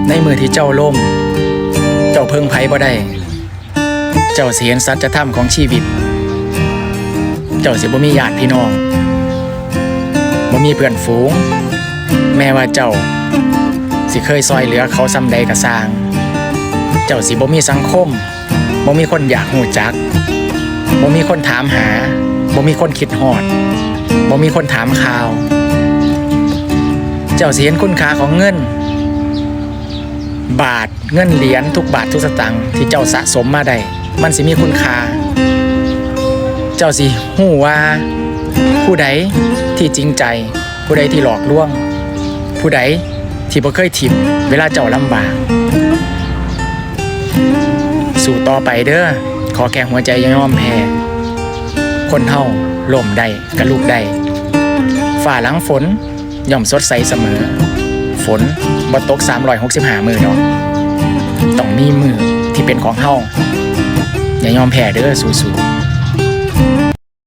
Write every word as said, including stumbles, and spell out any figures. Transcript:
ในมื้อที่เจ้าล้ม เจ้าเพิ่งไผบ่ได้ เจ้าสิเห็นสัจธรรมของชีวิต เจ้าสิบ่มีญาติพี่น้อง บ่มีเพื่อนฝูง แม้ว่าเจ้าสิเคยซอยเหลือเขาส่ำใดก็ซ่าง เจ้าสิบ่มีสังคม บ่มีคนอยากฮู้จัก บ่มีคนถามหา บ่มีคนคิดฮอด บ่มีคนถามข่าว เจ้าสิเห็นคุณค่าของเงิน บาท เงินเหรียญทุกบาททุกสตางค์ที่เจ้าสะสมมาได้ มันสิมีคุณค่า เจ้าสิฮู้ว่าผู้ใดที่จริงใจ ผู้ใดที่หลอกลวง ผู้ใดที่บ่เคยถิ่มเวลาเจ้าลำบาก สู้ต่อไปเด้อ ขอแค่หัวใจอย่ายอมแพ้ คนเฮาล้มได้ก็ลุกได้ ฟ้าหลังฝนย่อมสดใสเสมอ ฝนบ่ตก สามร้อยหกสิบห้า มื้อดอก ต้องมีมื้อที่เป็นของเฮา อย่ายอมแพ้เด้อ สู้ๆ